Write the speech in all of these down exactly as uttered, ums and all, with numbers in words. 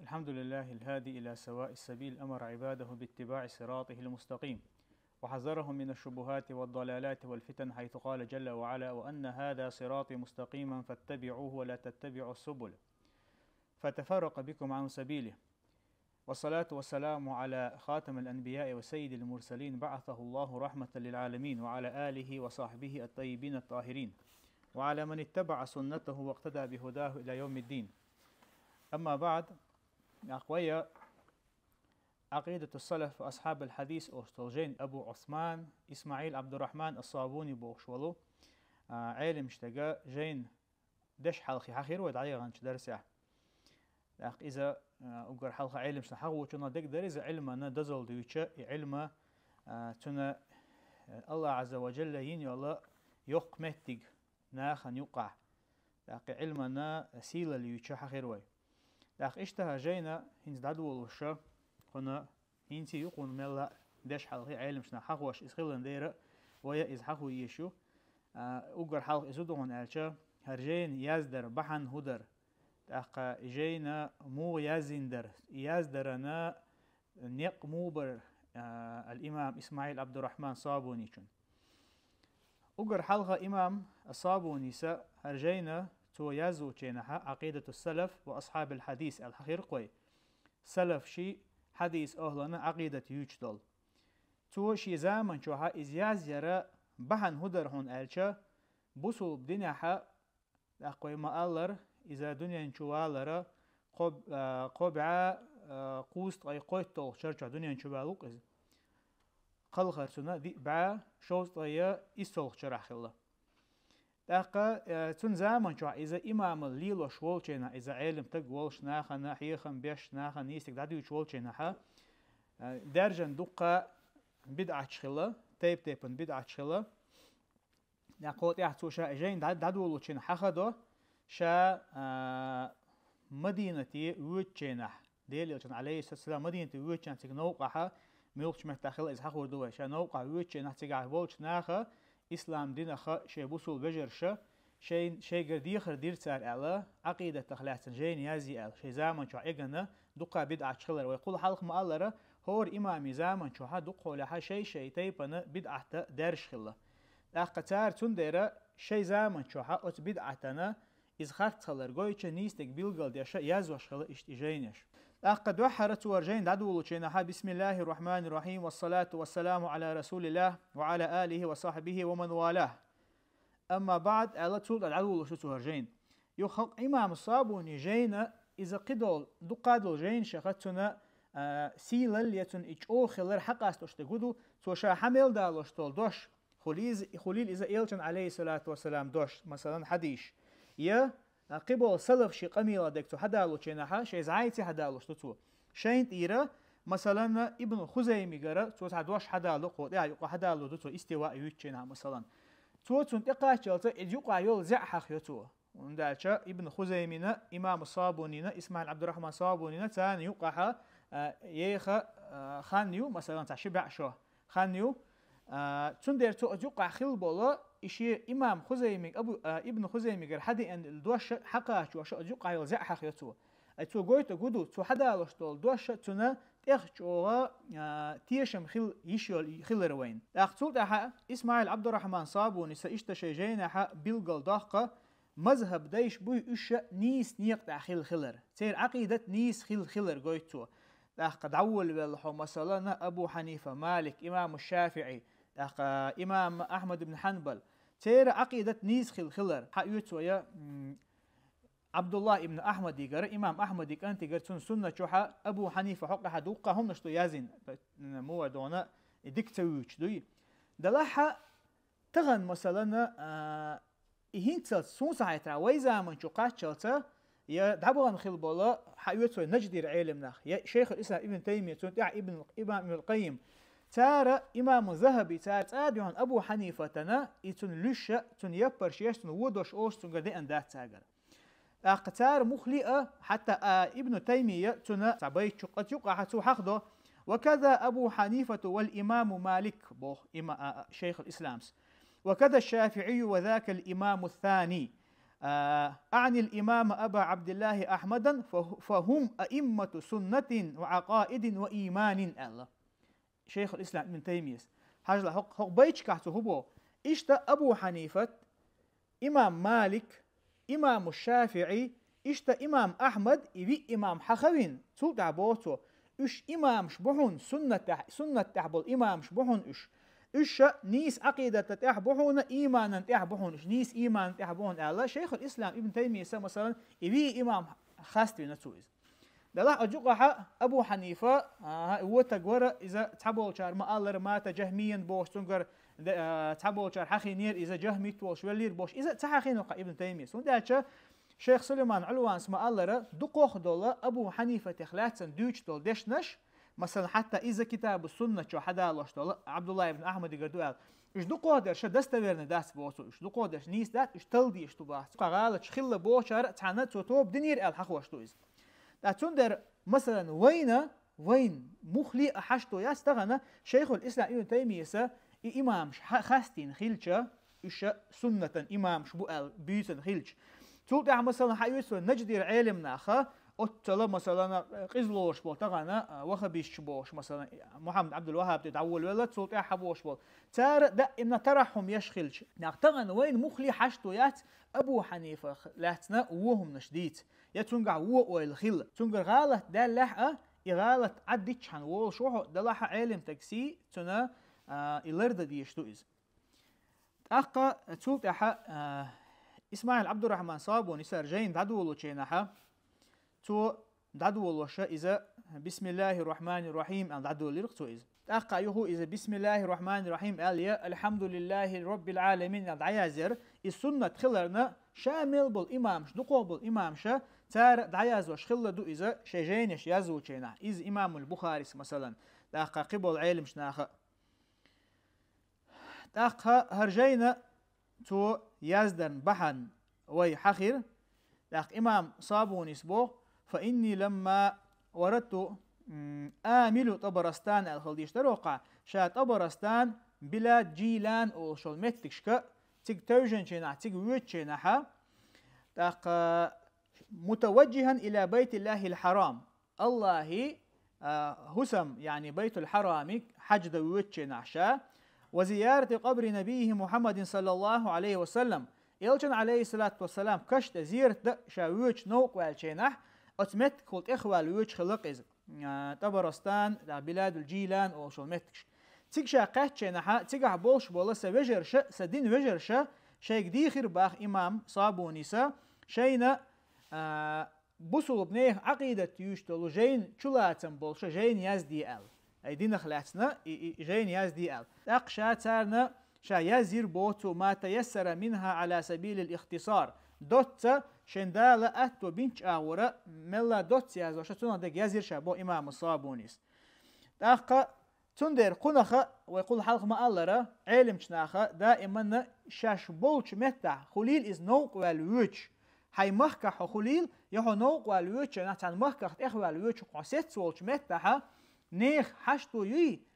الحمد لله الهادي إلى سواء السبيل، أمر عباده باتباع صراطه المستقيم، وحذرهم من الشبهات والضلالات والفتن، حيث قال جل وعلا: "وأن هذا صراطي مستقيما فاتبعوه ولا تتبعوا السبل فتفرق بكم عن سبيله". والصلاة والسلام على خاتم الأنبياء وسيد المرسلين، بعثه الله رحمة للعالمين، وعلى آله وصحبه الطيبين الطاهرين، وعلى من اتبع سنته واقتدى بهداه إلى يوم الدين. أما بعد، أخويا، عقيدة السلف وأصحاب الحديث оштолжен أبو عثمان إسماعيل عبد الرحمن الصابوني بوخشولو. آه، علم اشتقى جين دش حلقي حخير ودعي غنش درسه. لأخ إذا، آه، أقر حلقة علم شنا حق وشنا دق درس علمنا دزل دويتشا علم، آه، تنا، آه، الله عز وجل ين يلا يق متق ناخن يقع. لأخ علمنا سيلة ليوتشا حخير وي. لأخ اشتها جينا هنز دعدول وشا، خنا هنسي يقون ملا دش حلقي علم شنا حق وش إسخلن ديرا، ويا إز حق ويشو. آه، أقر حلقة إزو دون ألشا، هرجين يازدر بحن هدر. تاقا جينا مو يازندر، يازدرنا نق موبر، آه، الإمام إسماعيل عبد الرحمن صابوني چون. أقر حلقة إمام الصابوني سا هرجينا تو يازو چينها عقيدة السلف وأصحاب الحديث الحقير قوي. سلف شي حديث أهلنا عقيدة يوچدل. تو شي زامن چوها إز ياز يرا بحن هدر هون ألچا بوسول بدنيا ح أقوي ما ألر إذا دنيا چوالرا قب-، آه، قبعة، آه، قوست أي قوت تول شرچا دنيا چوالوك إز. قلخر سنة دي بع شوست أي إسول شرح خلا. تاقا، آه، تون زامن چوها إذا إمام الليلو شوال چينا إذا علم تق والش ناخنا حيخن بيش ناخن نيستك دعديو شوال چينا ح، آه، درجن دقا بدعة خلا، تيب تيبن بدعة خلا. يا قوت يا تو شا جين دعد-، دعدولو چين حخدو شا، آه، مدينتي ووت چينح. ديل يلچن عليه الصلاة والسلام مدينتي ووت چين تيك نوقعها ملوك چمت داخل إز حخور دوي. شا نوقع ووت چينح تيك عه بولچ ناخا إسلام دينخا شي بوسول بجرشا شي، شي قرديخر دير تار ألا عقيدة تخلاتن جين يازي أل. شي زامن چو إيقنا دقا بدعة خلر ويقول حلق ما ألرا هور إمامي زامن چوها دقو لها شي شي تيبنا بدعة درش خلا. أخ قتار تون ديرا شي زامن چوها أوت بدعتنا إز خرط خلر قوي چه نيستك بلغل ديشا يازوش خلا إشت إجينش. أخ دوحرة ورجين دعدولو چينها بسم الله الرحمن الرحيم والصلاة والسلام على رسول الله وعلى آله وصحبه ومن والاه. أما بعد، ألا تول العدول شو تهرجين. يو خلق إمام الصابوني جينا إذا قدول دقادل جين شختنا، آه، سيلل يتن إچ أو خلر حق أستوش تقودو، تو شا حمل دالوش تول دوش. خليز-، خليل إذا إيلتن عليه الصلاة والسلام دوش، مثلًا حديث. يا، آه، قبول سلف شي قميلة ديك تو حدالو چينها، شي زعايتي حدالوش تو. شين تيرا، مثلًا ابن خزيمي قرا، تو دوش حدالو، قو دي يقو حدالو تو استواء يوتشينها مثلًا. تو تون تقاتشلتا إذ يقع يول زعحخ يتو. وندالشا ابن خزيمينا، إمام الصابونينا، إسماعيل عبد الرحمن صابونينا، تاني يقعها، آه، ييخا، آه، خانيو، مثلًا، تا شبع شو. خانيو، آه، تندر تو يقع خل بولا، إشي إمام خزيمي، أبو، آه، ابن خزيمي قر حدي أن الدوش حقا شو، شو يقع يول زعحخ يتو. أي تو قويتو قدو، تو حدالوش دول دوش، تنا تخ چوغا، آه، تيشم خل يشيول خلر وين. أخ تول تحا إسماعيل عبد الرحمن صابوني سا إشتا شي جينا حا بلغل داقة مذهب دايش بوي إشا نيس نيق تحا خل خلر. تير عقيدة نيس خل خلر قويتو. أخ دعول والحو مثلًا أبو حنيفة، مالك، إمام الشافعي، أخ إمام أحمد بن حنبل. تير عقيدة نيس خل خلر. حا يوتو يا، مم، عبد الله ابن أحمد يقر، إمام أحمد يقر، أنت يقر، تون سنة چوحا، أبو حنيفة حق حدوقة هم نشتو يازين، مو دونا، ديك تويوش دوي. دلحا تغن مثلًا، آه، إهين تسل سون ساعتها، وي زامن چو قاتشلتا، يا دبغن خل بولا، حيوتو نجدير علم نخ، يا شيخ الإسلام ابن تيمية، تون تع ابن، إمام ابن القيم، تارا إمام الذهبي، تارا تاديون أبو حنيفة تنا، إتون لشة، تون يبر شيش، تون ودوش أوش، تون قدي أن دات تاقر. أقتار مخلئة حتى، آه، ابن تيمية تنا تعبيت شقت يقع حتو حقده. وكذا أبو حنيفة والإمام مالك، بوخ إما، آه، آه، شيخ الإسلام. وكذا الشافعي وذاك الإمام الثاني. а, «أعني الإمام أبا عبد الله أحمدا فه-، فهم أئمة سنة وعقائد وإيمان», аьлла. Шейхул Ислам Ибн Таймияс. Хьажал, хӀокху, хӀокху байташкахь цо хӀун боху? Иштта Абу Хьанифат, имам Малик, имаму ШафиӀи, иштта имам Ахьмад, и виъ имам хьахавина, цул тӀаьхьа боху цо, уьш имамаш бу хьуна, суннат тӀехь, суннат тӀехь болу имамаш бу хьуна уьш. Уьш ша нийса Ӏакъидата тӀехь бу хьуна, ийманан тӀехь бу хьуна уьш, нийса ийманан тӀехь бу хьуна аьлла, Шейхул Ислам Ибн Таймияса, масалан, и виъ имам хаставина цо иза. Делахь оцу юкъахьа Абу Хьанифа, аха, и вотаг вара, иза цхьаболчара ма-аллара, мата жахмиян бохуш, цуьнгара де-, а, цхьаболчара хьахийнера иза, жахмит волуш веллера бохуш, иза ца хьахийна кху Ибн Таймияс. ХӀунда аьлча Шейх Сулайман Ӏулванас ма-аллара, дукхох долу Абу Хьанифатех лаьцна дуьйцуш долу дешнаш, масалан, хьатта иза Китабу Сунна чохь хьадалош долу Абдулла ибн Ахьмадигара ду аьлла, уьш дукхох дерша достоверный дац боху цо, уьш дукхох дерша нийса дац, уьш талла дезаш ду боху. Кху гӀалаташ хилла бохучара цхьаьна цо тоба динера аьлла хьахош ду иза. Ткъа цундела, масалан, вайна, вайн муххале а хьашто яц тахана Шейхул Ислам Ибн Таймияса и имамаш хьа-, хастийна хилча, уьш суннатан имамаш бу аьлла буьйцан хилча. Цул тӀаьхьа, масалан, хьаоьцу вай Наждера Ӏелам наха, оццала, масалан, къизлош болу тахана, а, ваххабисташ бохуш, масалан, Мухьаммад Абдул Ваххаб тӀе дӀаволавелла, цул тӀаьхьа хьабохуш болу. Цара даимна тараххьум еш хилча, нах тахана вайна муххале хьашто яц Абу Хьанифах лаьцна вон хӀуманаш дийца. Я цуьнгахь вон ойла хилла. Цуьнгара гӀалат даьллехь а, и гӀалат Ӏаддиччхьана волуш ву хьо, делахь а Ӏелам стаг сий, цуьнан, а, и лардан дезаш ду иза. ТӀаккха цул тӀаьхьа, а, Исмаил Абдурахман Сабуни сара жайна дӀадолучу хенахьа, цо дӀадолоша иза «Бисмиллахир Рахманир Рахим» аьлла дӀадолийра цо иза. ТӀаккха юха иза «Бисмиллахир Рахманир Рахим» аьлла я «Алхьамдулиллахи Роббил Ӏаламин» аьлла дӀаязъяра, и суннат хиларна, ша мел болу имамаш, дукхох болу имамаша, цара дӀаязъеш хилла ду иза шайн жайнаш язлучу хенахь. Иза имамул Бухарис, масалан, тӀаккха кхин болу Ӏелимчу наха. ТӀаккха хӀара жайна цо яздарна бахьана вай хьахира. ТӀаккха имам Сабунис боху: «Фа инни ламма варадту, м, амилу Табарастан», аьлла хила дийш дара оккхахь, ша Табарастан, Билад, Жилан олуш йолу меттигашка цига тевжинчу хенахь, цига воьдучу хенахьа, тӀаккха «мутаваджихьан иля Байтиллахил Хьарам». Аллахьи, а, хӀусам, яъни Байтул-Хьарами хьаьж дан воьдучу хенахь ша, «ва зиярати къабри набийхи Мухьаммадин саллаллаху Ӏалайхи ва саллам», элчан, Ӏалайхиссалату вассалам, каш тӀе зиярат дан ша воьдуш новкъа ваьллачу хенахь, оцу меттигахула тӀехваьлла воьдуш хилла иза, а, Табарастан, а, Биладул Жилан олуш йолу меттигаш. Цига ша кхаьччу хенахьа, цигахь болуш болу сан вежарша, сан дин вежарша, шайга дийхира баха имам Сабуниса, шайна, а, бусулба нехан Ӏакъидат юьйцуш долу жайна чулацам болуша жайна язде аьлла. Ай динах лаьцна и, и жайна язде аьлла. ТӀаккха ша царна ша язйира боху цо «ма таяссара минхьа Ӏала сабилил ихтисар». Доцца шайн Дала аьтто бинчу агӀора, мелла доцца язлоша, цунах дерг язйира ша боху имам Сабунис. ТӀаккха цундела кхунаха, вай кхул хьалха ма-аллара, Ӏелимчу наха даиманна шаьш болчу меттахь, хуьлийла иза новкъа ваьлла воьдуш, хьайн махкахь хьо хуьлийла, я хьо новкъа ваьлла воьдучу хенахь цхьана махках тӀехваьлла воьдуш хьо сецволчу меттахьа, нехан хьашто юй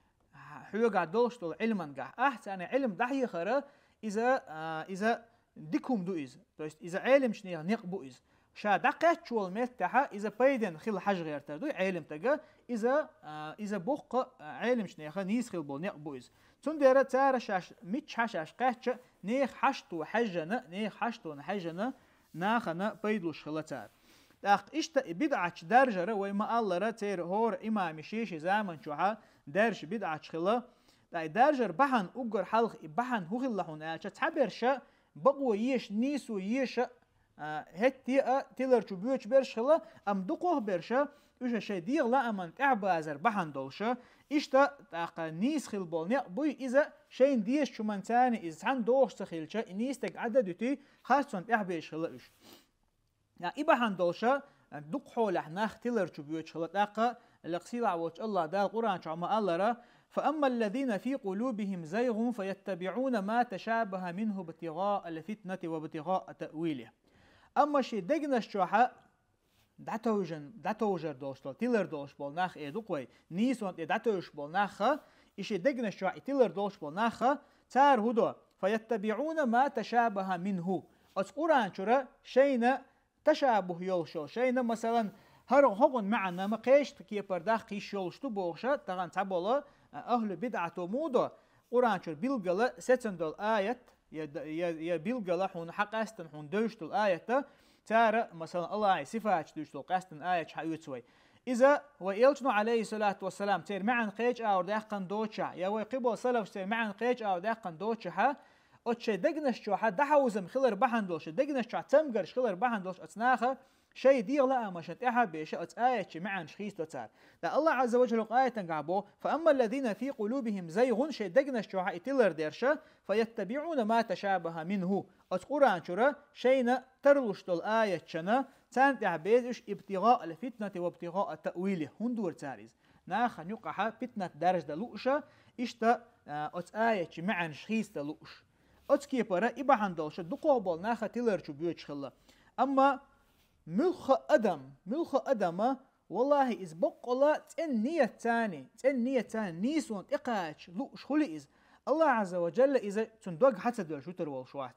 хьоьгахь долуш долу Ӏилмангахь. Ахь царна Ӏилм дӀахьехара, иза, а, иза дика хӀума ду иза. То есть иза Ӏелимчу нехан некъ бу иза. Ша дӀакхаьчча волу меттехьа иза пайденна хила хьажа гӀертар дуй Ӏелимтага, иза, а, иза боккха, а, Ӏелимчу нехан нийса хила болу некъ бу иза. Цундела цара шаьш миччахьа шаьш кхаьчча, нехан хьашто хьаьжжана, нехан хьаштона хьаьжжана, нахана пайдалуш хила цара. ТӀаккха иштта и бидӀаташ даржара вай ма-аллара, церан хӀора имами шен-шен заман чохьа даржаш бидӀаташ хила. Ткъа и даржар бахьана уггар хьалха и бахьана хӀун хилла хьуна аьлча, цхьаберша бакъо еша, нийсо еша, а, хӀетте а тилар чу боьдуш берш хила, амма дукхох берша уьш шайн дегӀан лааман тӀаьхьабазар бахьана долуша, иштта тӀаккха нийса хила болу некъ буй иза, шайна дезачу хӀуманца иза цхьаьна догӀуш ца хилча, и нийса дерг Ӏадда дуьтий, харцонна тӀаьхьабезаш хила уьш. Я, и бахьана долуша, дукха хьолехь нах тилар чу боьдуш хила тӀаккха, лекха сийлахь волчу Аллах Дала Къуръан чохь ма-аллара: «Фа амма ллазина фи къулубихим зайгъун фаяттабиӀуна ма ташабаха минху ибтигъаал фитнати ва ибтигъаа таъвилихи». Амма шен дегнаш чохьа дӀатовжан-, дӀатовжар долуш долу, тилар долуш болу нах, э, ду-кх вай, нийсонна тӀе дӀатовжуш болу нахха, и шен дегнаш чохь и тилар долуш болу нахха, цара хӀун до? «ФаяттабиӀуна ма ташабаха минху». Оцу Къуръан чура шайна ташабухь йолуш йолу, шайна, масалан, хӀара хӀокхуьнан маьӀна ма кхечу кепара даккха йиш йолуш ду бохуша, тахана цхьаболу, а, ахьлу бидӀато муха до, Къуръан чуьра билггала сецна долу аят, я д-, я, я билггала хьуна хьан къаьстина хьуна девзаш долу аята, цара, масалан, Аллахьан сифаташ дуьйцуш долу къаьстина аяташ хьаоьцу вай. Иза вай элчано, Ӏалайхиссалату вассалам, церан маьӀна кхечу агӀор даьккхина доцушехь, я вай кхиболу салафаш церан маьӀна кхечу агӀор даьккхина доцушехь, оцу шайн дегнаш чохь дӀахьовзам хилар бахьана долуш, шайн дегнаш чохь цамгарш хилар бахьана долуш оцу наха шайн дегӀан лаамашна тӀаьхьа а беша, оцу аятийн маьӀнаш хийцадо цара. Ткъа Аллахь Ӏазза ва Джалла Къуръан чохь боху: «Фа амма ллазина фи къулубихим зайгӀун», шайн дегнаш чохь и тилар дерш, «фа яттабиӀуна ма ташабахьа минху», оцу Къуръан чуьра шайна тарлуш долу аяташна, царна тӀехь беза уьш, «ибтигъаъал фитнати ва ибтигъаъа таъвилихи», хӀунда дора цара иза? Нахана юкъахь питнат даржадан лууш, иштта, а, оцу аятийн маьӀнаш хийцадан лууш. Оцу кепара и бахьана долуш дукхах болу нах тилар чу боьдуш хилла. Амма муьлхха а адам, муьлхха а адама, валлахьи, иза баккъалла цӀена нийятца, цӀена нийятца нийсонна тӀекхача лууш хуьлу иза, Аллахь Ӏазза ва Джалла иза цуьнан дог хьа ца доьллуш вуьтур волуш вац.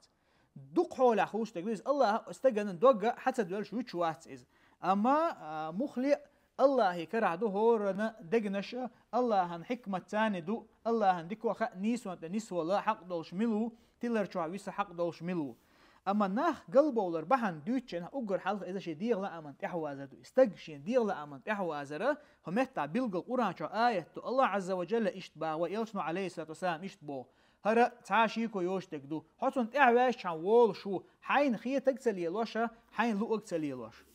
Дукха хьолехь хуьлуш дерг ду иза, Аллахьа оцу стагана дог хьа ца доьллуш вуьтуш вац иза. Амма, а, муххале а Аллахьан карахь ду хӀоранна дегнаш, Аллахьан хьикматца ду, Аллахьан дика хаьа нийсонна тӀе нисвала хьакъ долуш мила ву, тилар чохь виса хьакъ долуш мила ву. Амма нах галбовлар бахьана дуьйцучу хенахь уггар хьалха иза шен дегӀан лаамна тӀаьхьавазар ду. И стаг шен дегӀан лаамна тӀаьхьавазар, хӀокху меттехь билггал Къуръан чохь аят ду. Аллахь Ӏазза ва Джалла иштта боху, вай элчано, Ӏалайхиссалату вассалам, иштта боху: «ХӀара цхьа а шеко йоцуш дерг ду. Хьо цунна тӀаьхьаваьлча хьан волуш ву, хьайна хетарг а ца лелош, хьайна луург а ца лелош».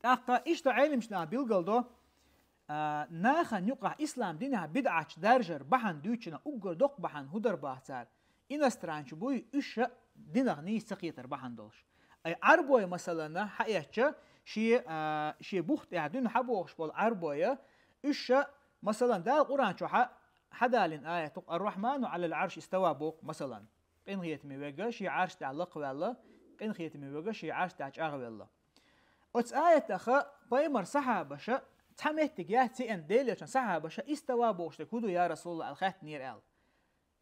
ТӀаккха иштта Ӏеламчу наха билгалдо, а, нахана юкъахь ислам динехь бидӀаташ даржар бахьана дуьйцучу хенахь уггар доккха бахьана хӀун дара боху цара? Иностранцы буй, уьш а динах нийса ца кхетар бахьана долуш. Ай Ӏарбой, масалана, хьаэцча, шен, а, шен бух тӀехь дуьйна хьабохуш болу Ӏарбой, уьш а, масалан, Дала Къуръан чохь хьадалийна аят ду, «Ар-Рахьману Ӏалал Ӏарш истава» боху, масалан. Къинхетаме Верг шен Ӏарш тӀехь лакхаваьлла, къинхетаме Верг шен Ӏарш тӀехь чӀагӀвелла. Оцу аятах пайхамаран сахьабаша, цхьа меттиг яц еана Делан элчанан сахьабаша, «Истава» бохуш дерг хӀун ду, я Расулаллах, аьлла хаьттинера аьлла.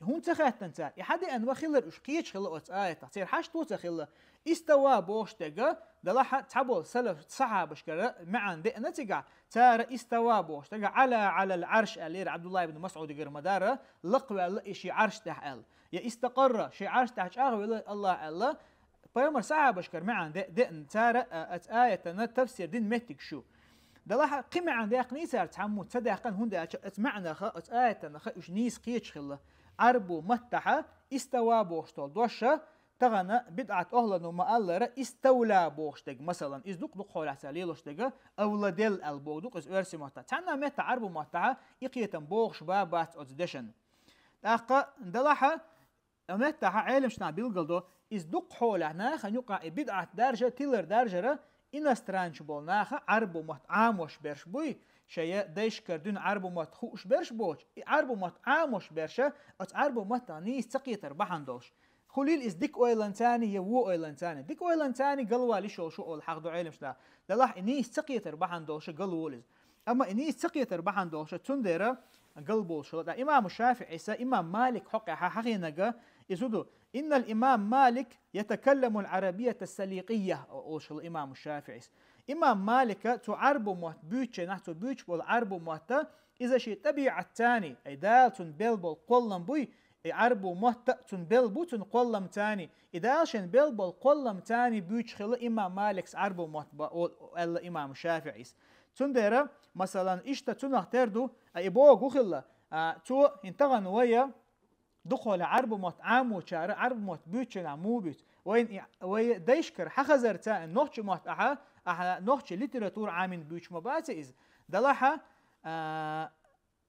ХӀунда ца хаьттина цара? И хьадеана ма хилара, уьш кхеташ хилла оцу аятах. Церан хьашт а ца хилла. «Истава» бохуш дерг, делахь а цхьаболу салаф сахьабашкара маьӀна деана цигахь, цара «Истава» бохуш дерг, «Ӏала Ӏалал Ӏарш» аьллера Ӏабдуллах ибн МасӀудигара ма-дарра, лакхаваьлла и шен Ӏарш тӀехь аьлла. Я «Истакъарра», шен Ӏарш тӀехь чӀагӀвелла Аллах аьлла, пайхамаран сахьабашкара маьӀна де-, деана цара, а, оцу аятана тафсир дина меттигаш ю. Делахь а кхин маьӀна даьккхина цара, цхьаммо ца даьккхина, хӀунда аьлча оцу маьӀнах, оцу аятанах уьш нийса кхеташ хилла. Ӏарбо маттахь «истава» бохуш долу дош, тахана бидӀат охьлано ма-аллара, «иставла» бохуш дерг, масалан, иза дукха-дукха хьолахь цара лелош дерг, «авладел» аьлла боху дукха иза оьрсийн маттахь. Цхьана а меттахь Ӏарбо маттахь и кхетам богӀуш ба бац оцу дешан. ТӀаккха делахь а, меттахь Ӏеламчу наха билгалдо, иза дукха хьолахь нахана юкъахь и бидӀат даржа, тилар даржара, иностранцы болу наха Ӏарбо мотт Ӏамош берш буй, шайн дайшкара дуьйна Ӏарбо мотт хууш берш боцуш, и Ӏарбо мотт Ӏамош берш, оцу Ӏарбо маттах нийса ца кхетар бахьана долуш. Хуьлийла иза дика ойланца я вон ойланца. Дика ойланца галвала йиш йолуш ву олу хьахдо Ӏеламчу наха. Делахь и нийса ца кхетар бахьана долуш галволу иза. Амма и нийса ца кхетар бахьана долуш, цундела галболуш хилла. Ткъа имаму ШафиӀис, имам Малик хьокъехь хьахийнарг иза ду: «Иннал имам Малик ятакалламул Ӏарабиятас саликъия», олуш хилла имаму ШафиӀис. Имам Малика цо Ӏарбо мотт буьйцучу хенахь, цо буьйцуш болу Ӏарбо мотт, иза шен тӀабиӀатца, ай Дала цунна белла болу кхоллам буй, и Ӏарбо мотт а цунна белла бу, цунна кхолламца, и Дала шен белла болу кхолламца буьйцуш хилла имам Маликс Ӏарбо мотт бан, о-, аьлла имам ШафиӀис. Цундела, масалан, иштта цунах тера ду, а, и бохург хилла, а, цо хӀинца тахана вай дукха хьолахь Ӏарбо мотт Ӏамочара, Ӏарбо мотт буьйцучу хенахь муха буьйцу? Вайн и, вай дайшкара хьахазарца, нохчийн мотт ахьа, ахьа нохчийн литература Ӏамийна буьйцуш ма бац иза. Делахь а, а,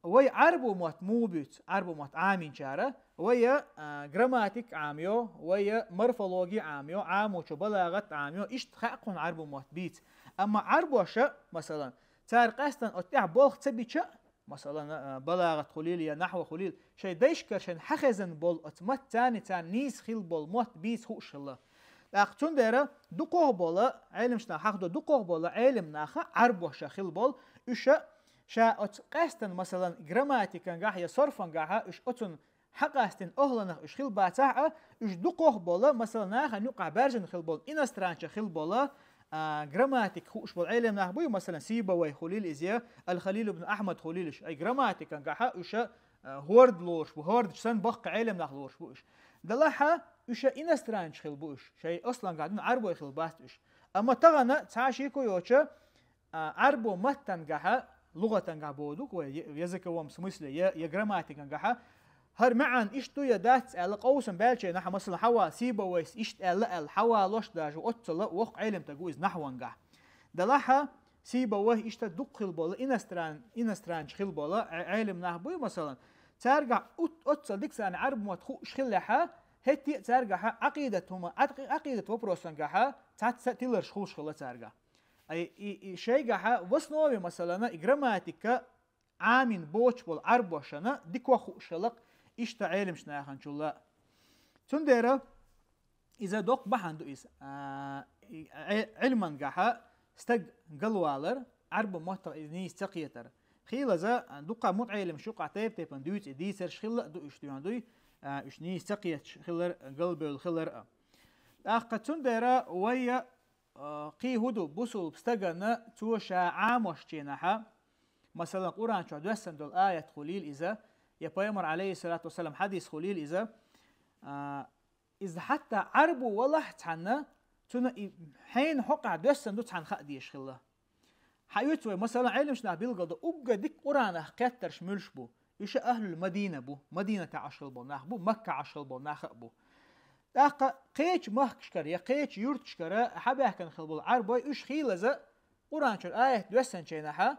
вай Ӏарбо мотт муха буьйцу, Ӏарбо мотт Ӏамийнчара, вай, а, грамматика Ӏамайо, вай морфология Ӏамайо, Ӏамочо балагӀат Ӏамайо, иштта хаьа кхунна Ӏарбо мотт бийца. Амма Ӏарбоша, масалан, цара къаьстина оцу тӀехь болх ца бича, масалан, а, балагӀат хуьлийла я нахьва хуьлийла, шайн дайшкара шайна хьахезна болу оцу маттаца царна нийса хилла болу мотт бийца хууш хилла. ТӀаккха цундела дукхах болу, Ӏеламчу наха хьахдо, дукхах болу Ӏелам наха Ӏарбоша хилла болу, уьш ша оцу къаьстина, масалан, грамматикангахь я сорфангахь уьш оцунна хьакъастина охӀланах уьш хила бацахь а, уьш дукхох бола, масала, нахана юкъахь баьржина хила бола, иностранча хила бола, а, грамматика хууш бола Ӏелам нах буй, масала, Сибавайхи хуьлийла иза, Ал-Халил ибн Ахьмад хуьлийла уьш. Ай грамматикан гахьа уьш, а, хӀорд лоруш бу, хӀордаш санна боккха Ӏелам нах лоруш бу уьш. Далахьа уьш иностранча хила бу уьш. Шай аслангахь дуна Ӏарбой хила бац уьш. Амма тахана цхьа шеко йоцу, а, Ӏарбо маттан гахьа, лугӀатан гахьа боду вай, я, языковом смысле, я, я грамматикан гахьа, хӀара маьӀан иштта ду я дац аьлла, къовсам баьлча нахьа, масала, хьава, Сибавайс иштта аьлла аьлла, хьава лош даже оццала воккха Ӏелам таг ву иза нахьван гахь. Далахьа, Сибавайхи иштта дукха хила бола, иностран-, иностранча хила бола, Ӏе-, Ӏелам нах буй, масала, цаьргахь ут-, оццал дика царна Ӏарбо мотт хууш хилла лаьхьа, хӀетте а цаьргахьа Ӏакъидат хӀума, Ӏат-, Ӏакъидат вопросан гахьа, цхьацца тиларш хулаш хилла цаьргахь. Ай, и, и шайгахьа в основе, масалана, и грамматика Ӏамин боцуш болу Ӏарбошана дикох хууш хилла-кх иштта Ӏелимчу наханчул а. Цундела иза доккха бахьана ду иза. А, и Ӏе-, Ӏилман гахьа стаг галвалар, Ӏарба моттах иза нийса ца кхетар. Хийлаза, а, дукха мутаӀелимаш юкъахь тайп-тайпана дуьйцу и дийцарш хилла а ду уьш дуьйна дуй, а, уьш нийса ца кхеташ хилар, галбевлла хилар а. ТӀаккха цундела вайя, а, кхин хӀун ду, бусулба стагана цо ша Ӏамош ченахьа, масала, Къуръан чохь доьссан долу аят хуьлийла иза, я пайхамар, алейхиссалату вассалам, хьадис хуьлийла иза, а, иза хьатта Ӏарбо валахь цхьанна, цуьнан и хьенан хьокъехь доьссан ду цхьанна хаа дезаш хилла. Хьан оьцу вай, масала, Ӏелимчу нах билгал ду, уггар дика Къуръанах кхеттарш муьлш бу? Уьш ахьлул Мадина бу, Мадинатехь Ӏаш хила болу нах бу, Маккахь Ӏаш хила болу нах а бу. ТӀаккха кхечу махкашкара я кхечу юьрташкара хьабаьхкина хила болу Ӏарбой уьш хийлаза Къуръан чуьра аят доьссанчийнахьа,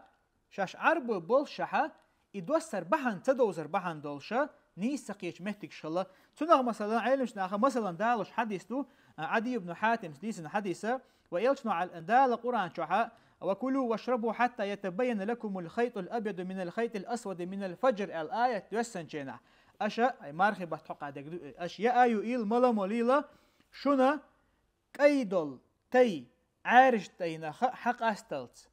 шаьш Ӏарбой болшахьа, и доссар бахьана ца довзар бахьана долуша, нийса ца кхечу меттигаш хилла. Цунах, масала, Ӏелимчу наха, масалан, далуш хьадис ду, а, Ӏади ибн Хьатимс дийцина хьадиса, ва элчано Ӏал-, Дала Къуръан чохьа, «Ва кулу вашрабу хьатта ятабайяна лакумул хайтул абьяду минал хайтил асвади минал фаджр», аьлла аят доьссанчийнахь. Аша, ай мархи бат хьокъа дерг ду, аша яа ю ил мала молийла, шуна кӀай долу тай, Ӏаьржа тайнаха хьакъасталц,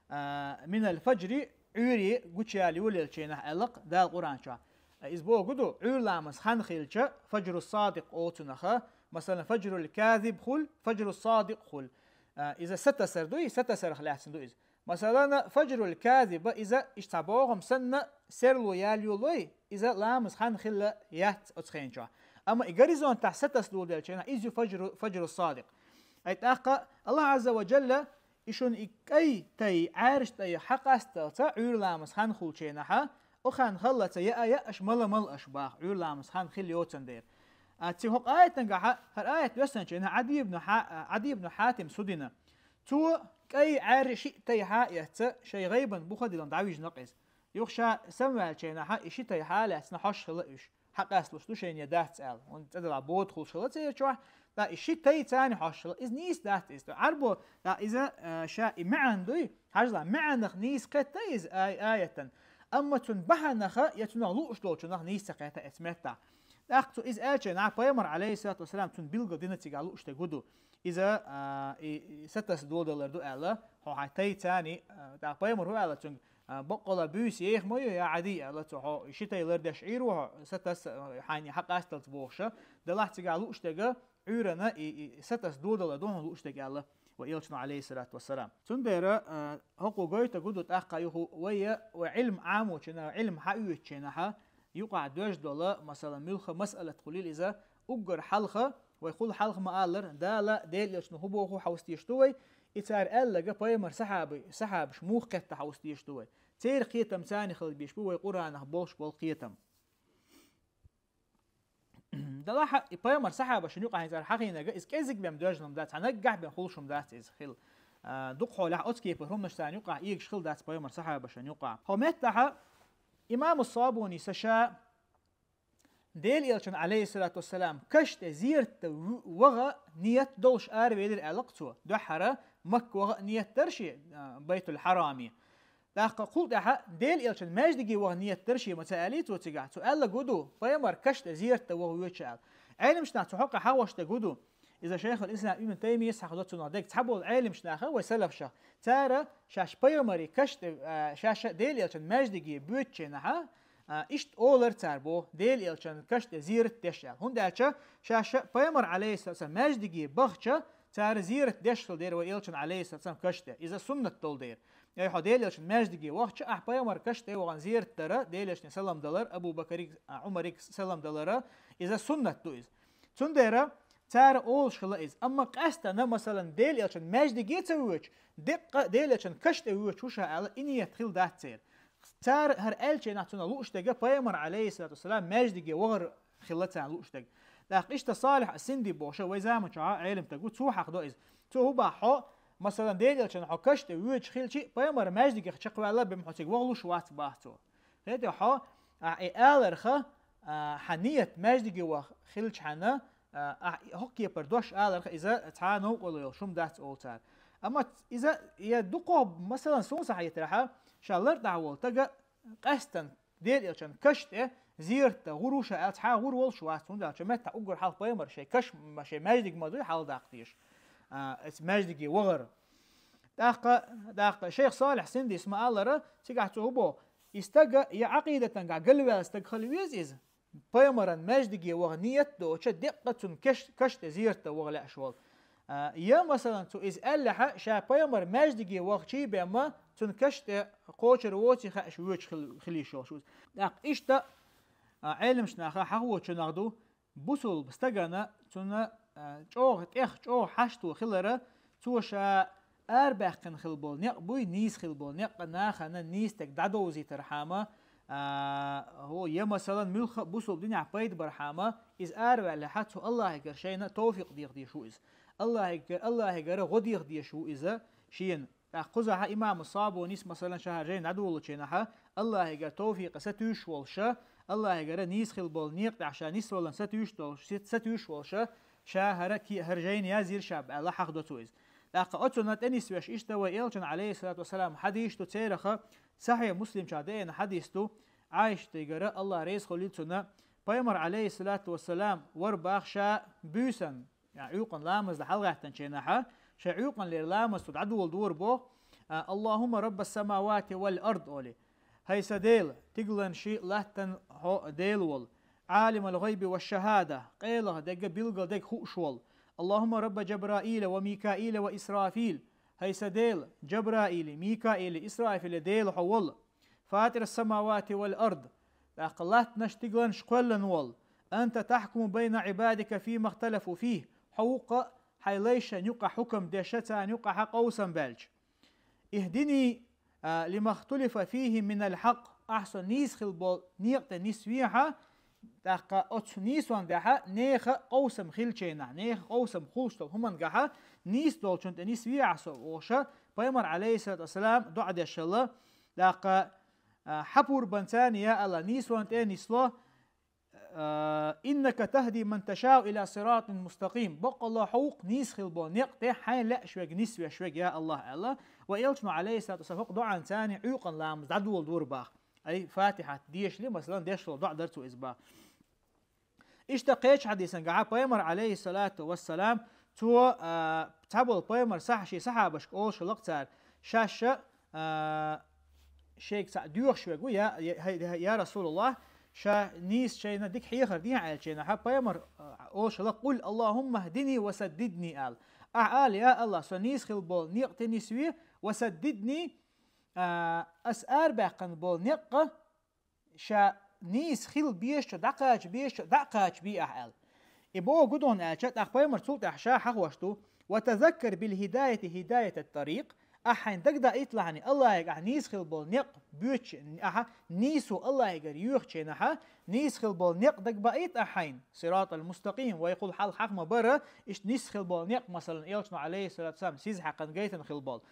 а, минал фаджри, Ӏуьйре гучаяла йолаелчийнахь аьлла-кх Дала Къуръан чохь. А, иза боху ду, Ӏуьйра ламаз хан хилча, фаджру садикъ оцунаха, масалан, фаджрул казиб хуьлу, фаджру садикъ хуьлу. А, иза сатасар ду, и сатасарх лаьцна ду иза. Масалан, фаджрул казиба иза иштта цхьа бохам санна, серло ял йолой, иза ламаз хан хилла яц оцу хенчохь. Амма и горизонтахь сатас доладелчийнахь, иза ю фаджру, фаджру садикъ. Ай тӀаккха Аллах Азза ва Джалла, и шуна и кӀай тай, Ӏаьржа тӀай хьакъасталца, Ӏуьйра ламаз хан хулчийнахьа, о хан халлаца яа яаш, мала мала аш баха, Ӏуьйра ламаз хан хилла йоцан дера. А ци хӀокху аятангахьа, хӀара аят доьссанчийнахь Ӏади ибн Хьа-, Ӏади ибн Хьатим судина. Цо кӀай Ӏаьржа шиъ тай хьа а эцца, шайн гӀайбан буха дилан дӀавижна-кх иза. Юха ша самаваьлчийнахьа, и ши тай хьа а лаьцна хьош хила уьш. Хьакъасталуш ду шайна я дац аьлла. ХӀунда цӀа дала бода хуьлуш хила церачохь, ткъа и ши тай царна хьош хила. Иза нийса дац иза. Ӏарбо, ткъа иза, а, ша и маьӀан дуй, хьажала, маьӀанах нийса кхетта иза ай-, аятан. Амма цунна бахьанаха я цунах лууш долчунах нийса ца кхетта эцу меттахь. ТӀаккха цо иза аьлча, нах пайхамар, алейхиссалату вассалам, цунна билгал дина цигахь лууш дерг хӀун ду? Иза, а, и, и сатас доладалар ду аьлла, хьо хьайн тай царна, а, тӀаккха пайхамар хӀун аьлла цуьнга, а, баккъала буьйса еха ма ю, я Ӏади, аьлла цо, хьо ши тай лардеш Ӏийр ву хьо, сатас, а, хьайна хьакъасталц бохуша, далахь цигахь лууш дерга, Ӏуьйрана и, и сатас доладалар ду хьуна лууш дерг аьлла, ва элчано, алейхиссалату вассалам. Цундела, а, хӀокхо гойту гуду тӀаккха юху вайя, вай Ӏилм Ӏамочина, Ӏилм хьаоьцучийнахьа, юкъахь доьжна дола, масала, муьлхха масъалат хуьлийла иза, уггар хьалха, вай хул хьалха ма-аллара, Дала, Делан элчано хӀун боху хьовса дезаш ду вай, и цара аьллага пайхамар сахьаби-, сахьабаш муха кхетта хьовса дезаш ду вай. Церан кхетам царна хила безаш бу вай Къуръанах болуш болу кхетам. Далахьа, и пайхамар сахьабашна юкъахь хӀинца хьахийнарг, иза кӀезиг бен доьжна-м дац, хьан наггахь бен хуьлуш-м дац иза хила. А, дукха хьолехь оцу кепара хӀуманаш царна юкъахь эгаш хила дац пайхамар сахьабашна юкъахь. Хьо меттахьа, имаму Сабуни сан ша Делан элчан, алейхиссалату вассалам, каш тӀе зиярат дан в-, ваха ният долуш аравелира аьлла-кх цо. Дуьххьара Макка ваха ният дара шен, а, Байтул-Хьараме. ТӀаккха кхул тӀаьхьа Делан элчан маьждиге ваха ният дара шен, ма ца аьллий цо цигахь. Цо аьлла гу ду, пайхамар каш тӀе зиярат дан ваха воьдуш аьлла. Ӏелимчу нах цу хьокъехь хьахош дерг хӀун ду? Иза шайхул ислам Ибн Таймийяс хьахо до цунах дерг, цхьаболу Ӏелимчу наха вай салафшах. Цара шаьш пайхамаре каш тӀе, а, шаьш Делан элчан маьждиге боьдучийнахьа, А, иштта олар цара бо, Дела элчан каш тӀе зерат деш аьлла. ХӀунда аьлча, шаьш пайхамар, алейхиссалам, маьждиге бахча, цара зерат деш хила дера вай элчан, алейхиссалам, каш тӀе. Иза суннат дол дера. Ай хьо Дела элчан маьждиге вахча, ахь пайхамар каш тӀе вахана зерат дара, Дела элчане салам далар, Абу Бакариг, а, Умариг салам далара, иза суннат ду иза. Цундера цара олуш хила иза. Амма къаьстана, масалан, Дела элчан маьждиге ца воьчу, деккъа Дела элчан каш тӀе воьчу шу ша аьлла, и ниет хила дац церан. Цара хӀара аьллачийнахь цунах лууш дерг пайхамар, алейхиссалату вассалам, маьждиге вахар хила царна лууш дерг. ТӀаккха иштта Салихь ас-Синди бохуш вай заманчохь Ӏелам стаг ву, цо хьахдо иза. Цо хӀун боху хьо, масалан, Дела элчан хьо каш тӀе воьчуш хилча, пайхамар маьждигех чекхваьлла бен хьо цига вахлуш вац боху цо. Хетий хьо, а, и аларха, а, хьан ниет маьждиге ваха хилча хьана, а, ахь хӀокху кепара дош аларх иза цхьа а новкъарло йолуш хӀума дац олу цара. Амма иза я дукхох, масалан, суна сан хьаьжарехь, ша лар тӀехь волу стага къаьстина Дела элчан каш тӀе зерат дан гӀур ву ша аьлла, цхьа а гӀур волуш вац, хӀунда аьлча меттахь уггар хьалха пайхамар шайн каш, ма шайн маьждиг ма дуй хьалха даккха дезаш. А, эцу маьждиге вахара. ТӀаккха, тӀаккха шайх Салихь Синдис ма-аллара, цигахь цо хӀун боху, и стага я Ӏакъидатангахь галваьлла стаг хила веза иза. Пайхамаран маьждиге ваха ниет доцуш, деккъа цунна кеш-, каш тӀе зерат дан ваха лаьаш волу. А, я, масалан, цо иза аьллехь, ша пайхамар маьждиге вахчий бен ма, цунна каш тӀе кхочур воций хууш воьчуш хил-, хила йиш йолуш ву иза. ТӀаккха иштта, а, Ӏеламчу наха хьахочунах ду, бусулба стагана цунна, а, чӀогӀа тӀех, чӀогӀа хьашто хилара, цо ша арабаьккхина хила болу некъ буй, нийса хила болу некъ, нахана нийса стаг дӀадовзийтархьама, а, хӀо, я, масалан, муьлхха а бусулба динехь пайда бархьама, иза араваьллехь, цу Аллахьигара шайна товфикъ деха дезаш ву иза. Аллахьига-, Аллахьигара гӀо деха дезаш ву иза шена. ТӀаккха кхузахь имаму Сабунис, масалан, ша хӀара жайна дӀадолучу хенахь, Аллахьигара товфикъа сатуьйсуш волуша, Аллахьигара нийса хила болу некъа тӀехь ша нисваллан сатуьйсуш долуш, сатуьйсуш волуша, ша хӀара ке-, хӀара жайна язйира ша аьлла, хьахдо цо иза. ТӀаккха оцунна тӀенисвеш иштта вай элчан, алейхиссалату вассалам, хьадийш ду цераха, Сахьихь Муслим чохь деана хьадис ду, Ӏайшатигара, Аллах реза хуьлийла цунна, пайхамар, алейхиссалату вассалам, вара баха ша буьйсан, я, Ӏуьйкъан ламаз дан хьалагӀаьттинчу хенахь, шайн Ӏуьйкъанлера ламаз цо дӀадоладора боху, а, «Аллахумма раббас самавати вал ард», олий. «ХӀай сан Дела, тигалан ши латтан хьо Дела волу, Ӏалимал гӀайби ва шахада, къелах дерг, билггал дерг хууш волу. Аллахумма рабба Джабраила ва Микаила ва Исрафил. ХӀай сан Дела, Джабраили, Микаили, Исрафили Дела хьо волу. Фатирас самавати вал ард. ТӀаккха латтанаш, тигаланаш кхоьллина волу. Анта тахкуму байна Ӏибадика фима ихталафу фийхӀ. Хьо ву-кх хьайн лайшна юкъахь хьукам деш, царна юкъахь къовсам баьлча. Ихдини, а, лима ихтулифа фийхӀи минал хьакъ. Ахь со нийса хила болу некъа тӀе нисвехьа, тӀаккха оцу нийсонна тӀехь нехан къовсам хилчийнахь, нехан къовсам хуьлуш долу хӀуманна тӀехь нийса долчунна тӀе нисвехьа со, олуша, пайхамар, алейхиссалату вассалам, доӀа деш хилла. ТӀаккха, а, хьан пурбанца, я Аллах, нийсонна тӀе а нисло, а, «Иннака тахди ман ташау ила сиратин мустакъим». Баккъалла хьо ву-кх нийса хила болу некъа тӀе хьайна лаьаш верг, нисвеш верг, я Аллах, аьлла. Ва элчано, алейхиссалату вассалам, хӀокху доӀанца Ӏуьйкъан ламаз дӀадоладора баха. Ай, Фатихьат дешале, масалан, деш долу доӀа дара цо иза баха. Иштта кхечу хьадисан тӀехь пайхамар, алейхиссалату вассалам, цо, а, цхьаболу пайхамар сах-, шен сахьабашка олуш хилла-кх цара, шаьш, а, шайга цхьаъ доьхуш верг ву, я, я, я, я Расулаллах, ша нийса шайна дика хьехар дехьа аьллачийнахь, пайхамар, а, олуш хилла-кх: «Къул Аллахумма ихдини ва саддидни», аьлла. Ахьа ала: «Я Аллах, со нийса хила болу некъа тӀе нисве, ва саддидни, а, ас арабаьккхина болу некъа ша нийса хила безачу, дӀакхача безачу, дӀа а кхачабе ахьа», аьлла. И боху гудон аьлча, тӀаккха пайхамар цул тӀаьхьа ша хьахош ду: «Ва тазаккар бил хидаяти хидаятат тарикъ». Ахьа хьайн дагдаийта лахьани, Аллахьига ахьа нийса хила болу некъ боьчу, ахьа нийсо Аллахьигара йоьхучийнахьа, нийса хила болу некъ дагбаийта ахьа хьайн, сиратал мустакъим, вай кхул хьалха хьаха ма бара, иштта нийса хила болу некъ, масалан, элчано, алейхиссалату вассалам, сиз хьаькхна гайтина хила болу.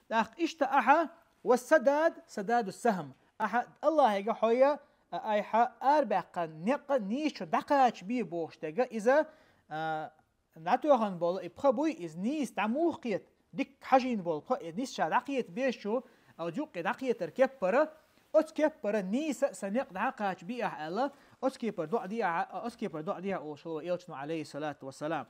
ТӀаккха иштта ахьа, ва садад, сададу сахм, ахьа Аллахьига хьо я, а, айхьа арабаьккхина некъа нийсачу дӀакхачабе бохуш дерг, иза, а, дӀатоьхна болу и пха буй, иза нийса дӀа муха кхета, дикка хьажийна болу пха, и нийса ша дӀакхета безачу, а, юккъе дӀакхетар кеппара, оцу кеппара нийса сан некъ дӀа а кхачабе ахьа аьлла, оцу кепара доӀа де ахьа, оцу кепара доӀа де ахьа олуш хилла вай элчано, алейхиссалату вассалам.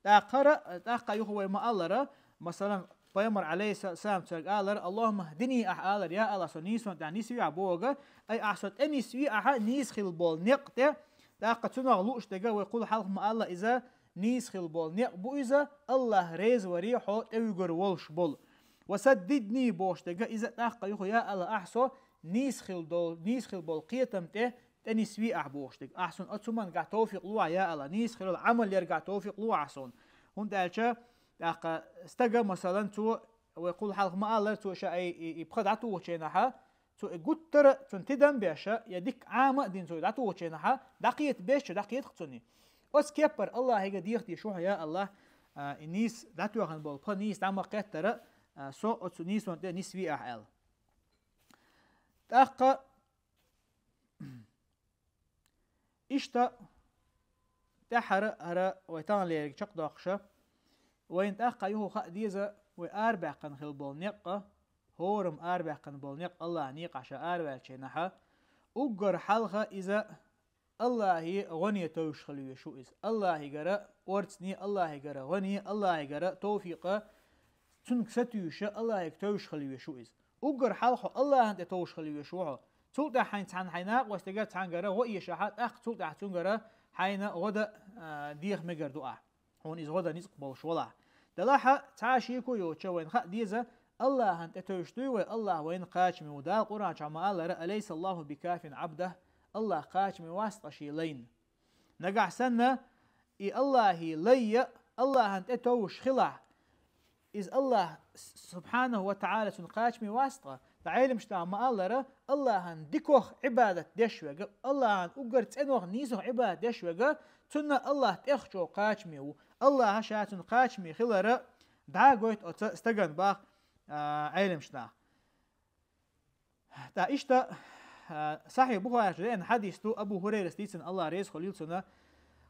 ТӀаккха хӀара, тӀаккха юха вай ма-аллара, масалан, Пайхамар, алейхиссалам, цаьрга алар: «Аллахумма хӀдини», ахь алар: «Я Аллах, со нийсонна тӀехь нисве ахь», боху, ай, ахь со тӀе нисве ахь нийса хила болу некъ тӀе. ТӀаккха цунах лууш дерг вай кхул хьалха ма-аллара, иза нийса хила болу некъ бу иза, Аллах реза варе хьо тӀевуьгур волуш болу. «Ва саддидни», бохуш дерг иза, тӀаккха юха: «Я Аллах, ахь со нийса хила долу, нийса хила болу кхетам тӀе тӀенисве ахь», бохуш дерг. «Ахь суна оцу хӀуманна тӀехь товфикъ ло ахь, я Аллах, нийса хила амал ярга товфикъ ло ахь суна». ХӀунда аьлча тӀаккха стага, масалан, цо, вай кхул хьалха ма-аллара, цо ша и, и, и пха дӀатухучу хенахь, цо и гуттара а цунна тидам беш, я дика Ӏама а дина цо и дӀатухучу хенахь, дӀакхета безча, дӀакхетахь цунна. Оцу кеппара Аллахьига деха дезаш ву хьо: «Я Аллах, а, и нийса дӀатоьхна болу пха нийса дӀа ма-кхеттара, а, со оцу нийсонна тӀе нисве ахь», аьлла. ТӀаккха иштта тӀаьххьара, хӀара вай тахана лерриг чекхдоккхуша, вайна тӀаккха юха хаа деза вай арабаьккхина хила болу некъ, хӀораммо арабаьккхина болу некъ, Аллахьан некъахь ша араваьллачу хенахь, уггар хьалха иза Аллахье гӀо а товш хила везаш ву иза. Аллахьигара орцане, Аллахьигара гӀоне, Аллахьигара товфикъа, цунга сатуьйсуша, Аллахьига товш хила везаш ву иза. Уггар хьалха хьо Аллахьан тӀе товш хила везаш ву хьо. Цул тӀаьхьа хьайна цхьана, хьайн накъостагара, цхьаьнгара гӀо эшахь, тӀаккха цул тӀаьхьа цуьнгара хьайна гӀо дан, а, деха мегар ду ахь, хьуна иза гӀо дан ницкъ болуш валахь. Делахь а цхьа а шеко йоцуш вайна хаа деза, Аллахьан тӀе товш дуй вай, Аллахь вайна кхачаме ву. Дала Къуръан чохь ма-аллара: «Алейса Аллаху бикафин абдах», Аллахь кхачаме вац ткъа шен лайна. Нагахь санна и Аллахье лай а Аллахьан тӀе товш хилахь, иза Аллахь, субхьанаху ва таӀала, цунна кхачаме вац ткъа. Ткъа Ӏеламнаха ма-аллара, Аллахьан дикох Ӏибадат деш верг, Аллахьан уггар цӀенох, нийсох Ӏибадат деш верг, цунна Аллахь тӀех чӀогӀа кхачаме ву. Аллахь ша цунна кхачаме хилар дӀа а гойту оцу стагана, боху, а, Ӏеламнаха. ТӀаккха иштта, а, Сахьихь Бухарехь деана хьадис ду, Абу Хурайрас дийцина, Аллахь реза хуьлийла цунна: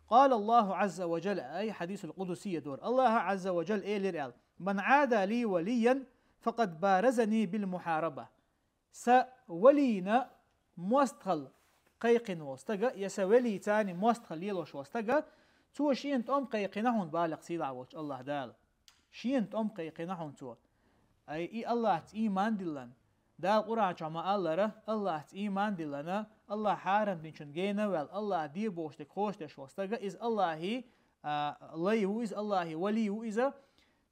«Къала Аллаху Ӏазза ва Джалла», ай, хьадисул къудусийя дора. Аллахьа Ӏазза ва Джалла элира аьлла: «Ман Ӏада ли валийян, факъад баразани бил мухьараба». Сан валийна мостагӀалла кхайкхина волу стага, я сан валийца мостагӀалла лелош волу стага, цо шена тӀом кхайкхина хьуна, балакъ сийлахь волчу Аллахь Дала. Шена тӀом кхайкхина хьуна цо. Ай, и Аллахьца ийман диллина. Дала Къуръан чохь ма-аллара, Аллахьца ийман диллина, Аллахь хьарам динчун гена а ваьлла, Аллахь де бохуш дерг кхочушдеш волу стага, иза Аллахьи, а, лай ву иза, Аллахьи вали ву иза.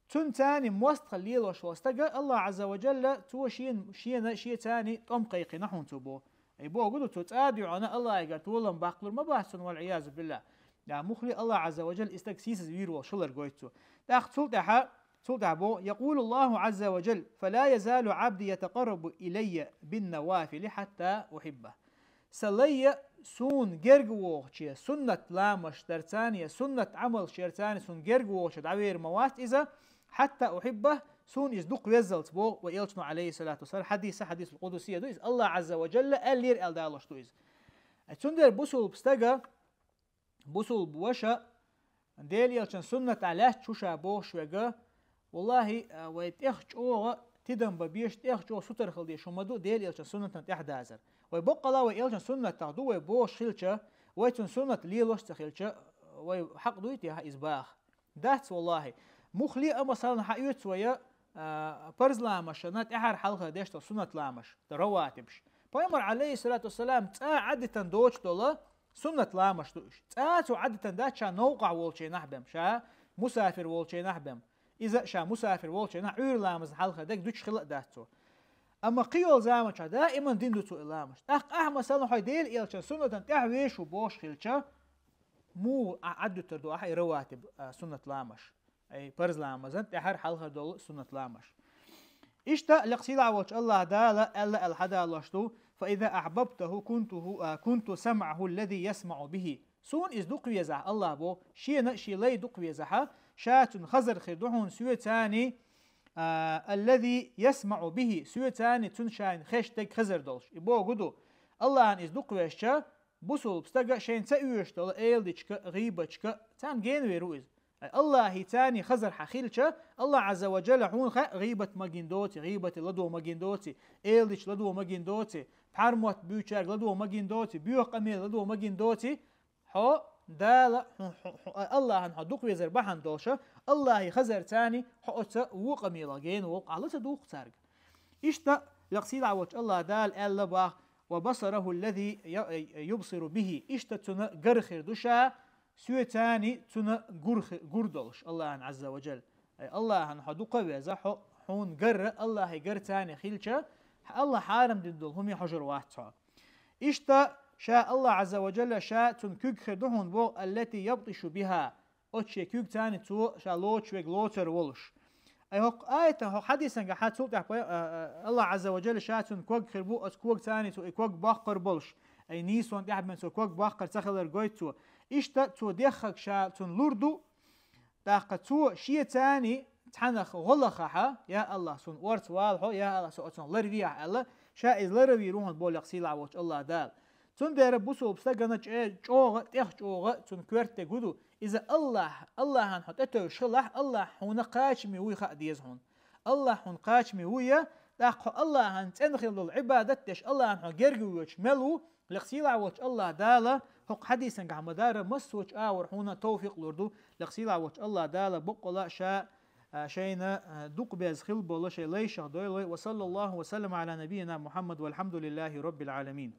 Цунца мостагӀалла лелош волу стага, Аллахь Ӏазза ва Джалла, цо шена, шена шеца тӀом кхайкхина хьуна цо, боху. Ай, боху ду, цо цӀа а дуьйхьна, Аллахьигара толам баккхалур ма бац цунна, вал-Ӏиязу биллахь. Я мухли, Аллахь Ӏазза ва Джалла и стаг сийсаз вийр волуш хилар гойту цо. ТӀаккха цул тӀаьхьа, цул тӀаьхьа боху: «Якъулу Аллаху Ӏазза ва Джалла: фала язалу Ӏабди ятакъаррабу илайя бин-навафили хьатта ухьиббах». Сан лай суна герга вогӀучу суннат ламаш дарца, я суннат Ӏамалш ярца суна герга вогӀучу дӀавер ма вац иза, хьатта ухьиббах, суна иза дукха веззалц, боху вай элчано, Ӏалайхиссалату вассалам, хьадис, хьадисул къудусийя ду иза, Аллахь Ӏазза ва Джалла аьллера аьлла далош ду иза. Ай, цундела бусулба стага, бусулба ваша, Делан элчан суннатехь лаьтташ ву ша бохуш верг, валлахӀи, а, вай тӀех чӀогӀа тидам бан безаш, тӀех чӀогӀа сутара хила дезаш хӀума ду Делан элчан суннатан тӀаьхьадазар. Вай боккъала вай элчан суннатах ду вай бохуш хилча, вай цуьнан суннат лелош ца хилча, вай хьакъ дуй те иза баха? Дац, валлахӀи. Муххале а, масалан, хьаоьцу вай, а, парз ламашна тӀаьхьара хьалха деш долу суннат ламаш, раватибаш. Пайхамар, Ӏалайхиссалату вассалам, цкъа а Ӏадитан доцуш долу суннат ламаш ду уьш. Цкъа а цо Ӏадитан дац ша новкъахь волчу хенахь бен, ша мусафир волчу хенахь бен. Иза ша мусафир волчу хенахь Ӏуьйра ламазна хьалха дерг дуьтуш хила а дац цо. Амма кхин йолу заманчохь даиман дина ду цо и ламаш. ТӀаккха ахьа, масалан, хьо Делан элчан суннатан тӀаьхьа веш ву бохуш хилча, муха ахьа Ӏаддуьтур ду ахьа и раватиб, а, суннат ламаш? Ай, парз ламазан тӀаьхьара хьалха долу суннат ламаш. Иштта лекха сийлахь волчу АллахӀ Дала аьлла аьлла хьадалош ду: «Фа иза ахьбабтаху кунту, а, кунту самъаху аллази ясмаъу бихи». Суна иза дукха везахь, АллахӀ боху, шена а шен лай дукха везахьа, ша цуьнан хазар хир ду хьуна соьца, а, аллази ясмаъу бихи, соьца цуьнан шайна хезаш дерг хазар долуш. И боху ду, АллахӀна иза дукха везча, бусулба стага шайна ца оьшуш долу эладиташка, гӀийбаташка, царна генавер ву иза. Ай, АллахӀца хазар хьан хилча, АллахӀ Ӏазза ва Джалла хьуна хаьа гӀийбат магийна доций, гӀийбате ладо магийна доций, эладиташ ладо магийна доций, пхьармотт буьйцучаьрга ладо магийна доций, боьха къамел ладо магийна доций, хьо Дала хьун, хьун, хьун, Аллахьан хьо дукха везар бахьан долуш, Аллахье хазар царна хьо оцу вукъамелах гена волу къахьла ца духу цаьрга. Иштта лекха сийлахь волчу Аллахь Дала аьлла бах: «Ва басараху аллази я-, юбсиру бихи». Иштта цуьнан гар хир ду ша, соьца царна цуьнан гур хи-, гур долуш, Аллахьан Ӏазза ва Джалла. Ай, Аллахьан хьо дукха веза, хьо, хьуна гар, Аллахье гар царна хилча, Аллахь хьарам дина долу хӀуме хьожур вац хьо. Иштта ша Аллахь Ӏазза ва Джалла ша цуьнан куьг хир ду хьуна боху, аллати ябтишу биха, оцу шен куьг царна цо ша лоцуш верг лоцур волуш. Ай хӀокху аятан, хӀокху хьадисан гахьа цул тӀаьхьа пай-, а, а, Аллахь Ӏазза ва Джалла ша цуьнан ког хир бу, оцу ког царна цо и ког боккхур болуш. Ай нийсонан тӀаьхьа бен цо ког боккхур ца хилар гойту цо. Иштта цо деххаг ша цунна лур ду, тӀаккха цо шен царна цхьанах гӀо лахахьа, я Аллахь, суна орца вала хьо, я Аллахь, со оцунах ларвехьа аьлла, ша иза ларвийр ву хьуна боху лекха сийлахь волчу Аллахь Дала. Цундела бусалба стагана чӀе-, чӀогӀа, тӀех чӀогӀа цуьнан коьрта тӀе гу ду. Иза Аллахь, Аллахьан хьо тӀетевжаш хилахь, Аллахь хьуна кхачаме вуй хаа деза хьуна. Аллахь хьуна кхачаме вуй, тӀаккха хьо Аллахьан цӀена хила долу Ӏибадат деш, Аллахьан хьо герга воьдуш мел ву, лекха сийлахь волчу Аллахь Дала хӀокху хьадисан гахь ма-дарра массочу агӀор хьуна товфикъ лур ду, лекха сийлахь волчу Аллахь Дала боккъала ша, а, шайна, а, дукха беза хила болу шайн лайшах дойла вай. Ва саллаллаху ва саллама Ӏала набийина Мухьаммад, валхьамдулиллахи роббил Ӏаламин.